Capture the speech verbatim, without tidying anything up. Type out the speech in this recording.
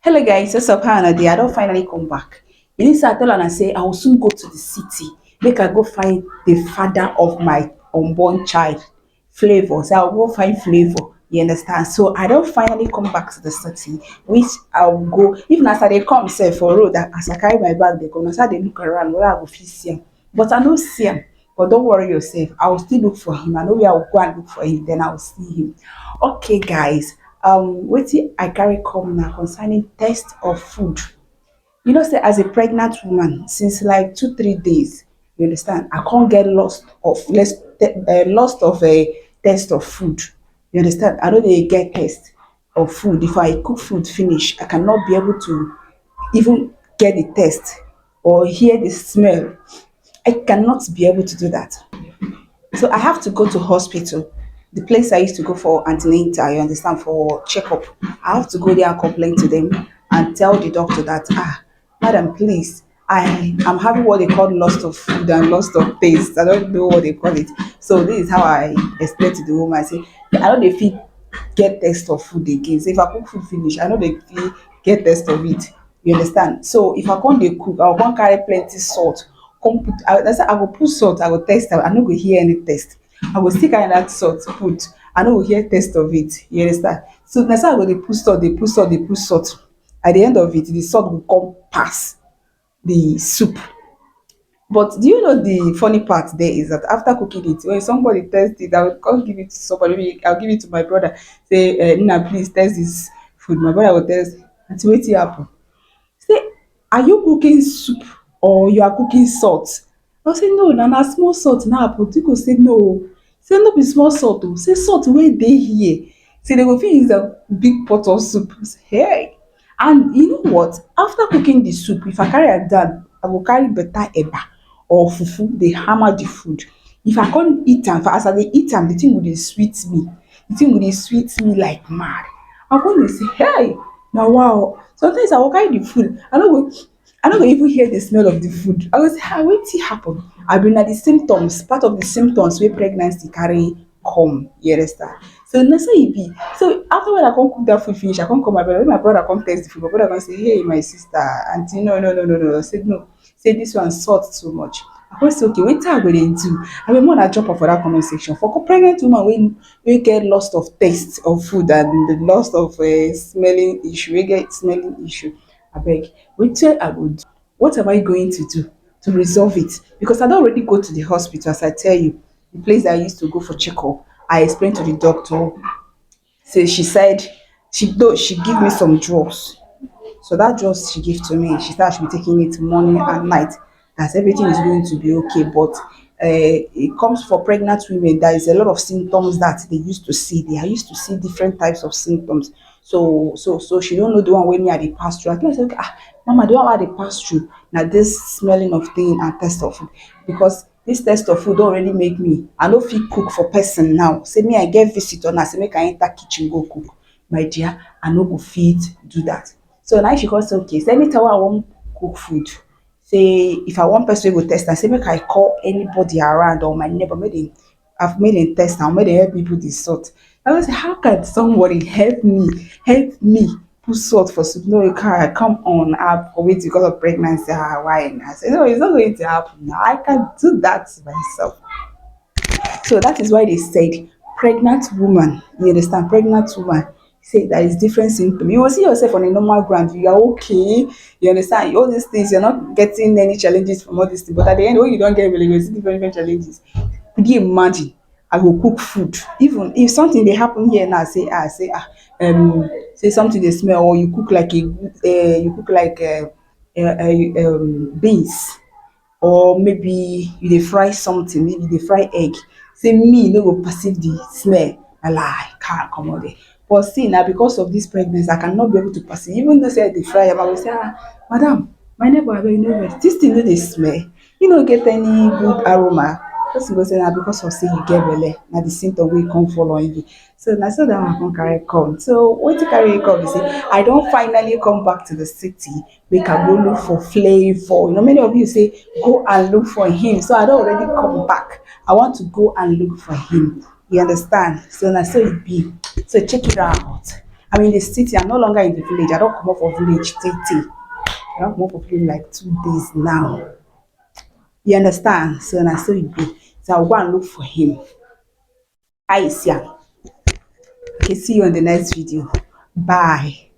Hello guys, what's up? How una dey? I don finally come back. You know say I tell una say I will soon go to the city, make I go find the father of my unborn child, Flavor. So I will go find Flavor. You understand? So I don finally come back to the city, which I will go. Even as I dey come sef for road, as I carry my bag dey come, as I dey look around, whether I go fit see am. But I no see am. But don't worry yourself. I will still look for him. I know where I will go and look for him. Then I will see him. Okay, guys. Um, wetin I carry come now concerning taste of food. You know say as a pregnant woman, since like two three days, you understand, I can't get lost of less uh, lost of a taste of food. You understand? I don't dey get taste of food. If I cook food finish, I cannot be able to even get the taste or hear the smell. I cannot be able to do that. So I have to go to hospital, the place I used to go for antenatal, you understand, for checkup. I have to go there and complain to them and tell the doctor that, ah, madam, please, I am having what they call loss of food and loss of taste. I don't know what they call it. So this is how I explained to the woman. I say, I don't dey fit get taste of food again. So if I cook food finish, I know they fit get taste of it. You understand? So if I can't dey cook, I can't carry plenty salt. Come put, I, I, say I go put salt, I go taste am, I no go hear any taste. I go still carry that salt put, I no go hear taste of it. You understand? So that's how I go dey put salt, dey put salt, dey put salt. At the end of it, the salt will come pass the soup. But do you know the funny part there is that after cooking it, when somebody taste it, I will come give it to somebody. Maybe I'll give it to my brother. Say, uh, Nina, please taste this food. My brother will taste. And see wetin happen. Say, are you cooking soup or you are cooking salt? I say, no, na na small salt na I put. He go say, no. Say no be small salt o. Say salt wey dey here. Say they go fit use a big pot of soup. Hey. And you know what? After cooking the soup, if I carry am down, I go carry better eba or fufu, dey hammer the food. If I come eat am, as I dey eat am, the thing go dey sweet me. The thing go dey sweet me like mad. I come dey say, hey, na wow. Sometimes I go carry the food, I no go I no go even hear the smell of the food. I go say, ah, wetin happen? I be na the symptoms, part of the symptoms wey pregnancy carry come. You understand? So na so e be. So after when I come cook that food finish, I come call my brother. When my brother come taste the food, my brother come say, hey, my sister, auntie, no, no, no, no, no. I said, no. Say this one salt too much. I come say, okay, wetin I go dey do? I mean, more na drop am for that comment section. For co- pregnant woman wey wey get loss of taste of food and the loss of uh, smelling issue, wey get smelling issue, abeg, wetin I go do? What am I going to do to resolve it? Because I don already go to the hospital, as I tell you, the place I used to go for checkup. I explained to the doctor. So she said she though she give me some drugs. So that drugs she gave to me, she said I should be taking it morning and night. That everything is going to be okay. But uh, it comes for pregnant women. There is a lot of symptoms that they used to see. They are used to see different types of symptoms. So so so she don't know the one wey me I dey pass through. I tell her, okay, ah, mama, the one wey I dey pass through na this smelling of thing and taste of food, because this taste of food don already make me, I no fit cook for person now. Say me I get visitor now, say make I enter kitchen go cook. My dear, I no go fit do that. So now she come say, okay, say anytime wey I wan cook food, say if I want person wey go taste am, say make I call anybody around or my neighbor, make dem have make dem taste am, make dem help me put the salt. I was say, how can somebody help me, help me put salt for soup? No, you can't. Come on, I have for wait because of pregnancy. Ah, why? I said, no, it's not going to happen. I can do that myself. So that is why they said pregnant woman, you understand, pregnant woman, say there is different symptom. You will see yourself on a normal ground, you are okay, you understand, all these things, you're not getting any challenges from all these things. But at the end, when you don't get really, you see different, different challenges. Could you imagine? I go cook food. Even if something they happen here now, say ah, say ah, um, say something they smell, or you cook like a, uh, you cook like uh, uh, uh, um, beans, or maybe you dey fry something, maybe you dey fry egg. Say me no go perceive the smell. A lie, car come out there. But see now, because of this pregnancy, I cannot be able to perceive. Even though say I dey fry am, I go say, ah, madam, my neighbor, abeg, you know what? This thing no dey smell. You no get any good aroma. Person go say na because of say you get belle, na the symptom wey come follow you. So na so that one come carry come. So wetin carry you come be say I don finally come back to the city. Make I go look for Flavor. You know, many of you say go and look for him. So I don't already come back. I want to go and look for him. You understand? So na so it be. So check it out. I'm in the city. I'm no longer in the village. I don't come up for village tete. I don't come up for village like two days now. You understand? So na so e be. So I'll go and look for him. I see him. Okay, see you on the next video. Bye.